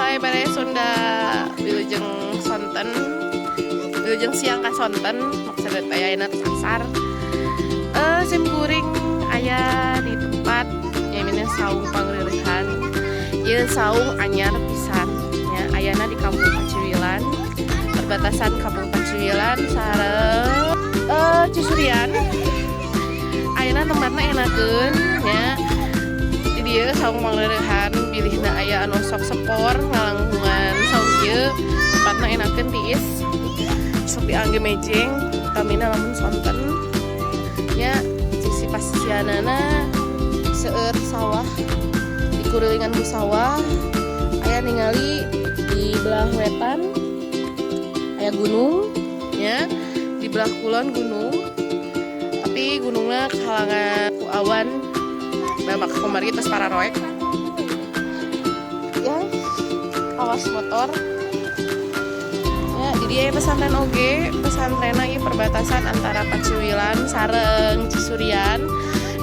Hai, Baraya Sunda, wilujeng sonten, wilujeng siang ka sonten. Maksudnya teh ayeuna asar. Sim kuring aya di tempat namina Saung Pangreureuhan. Ieu saung anyar pisan nya, ayana di Kampung Paciwilan, perbatasan Kampung Paciwilan sareng Cisurian. Ayeuna tempatna enakeun nya. Di dieu Saung Pangreureuhan, bilihna aya anu sok sepor ngalangkungan saung ieu. Tempatna enakeun, tiis, sok diangge mejeng, utamina lamun sonten nya. Sisi pasisianana seueur sawah, dikurilingan ku sawah. Aya ningali di belah wetan aya gunung nya, di belah kulon gunung, tapi gunungnya kahalangan ku awan. Babak kamari tos pararoek ya, awas motor ya. Jadi aya pesantren oge, pesantrenna ieu perbatasan antara Paciwilan sareng Cisurian.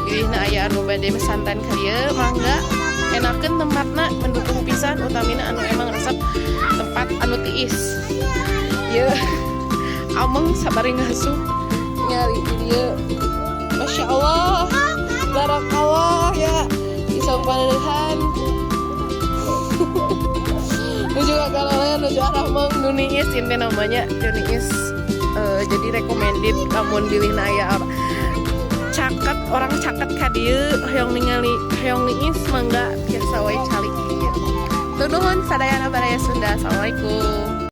Bilihna aya anu bade pesantren ka dieu, mangga, enakeun tempatna, mendukung pisan, utamina anu emang resep tempat anu tiis. Ieu ameng sabari ngasuh nyari di dieu. Masya Allah, barakallah ya di Saung Pangreureuhan. Nuju ka kaloler, nuju arah meng nu niis, inti namanya nu niis. Jadi recommended lamun bilihna aya apa caket, orang caket ka dieu, hoyong ningali, hoyong niis, mangga, biasa wae calik di dieu. Nuhun sadayana, Baraya Sunda. Assalamualaikum.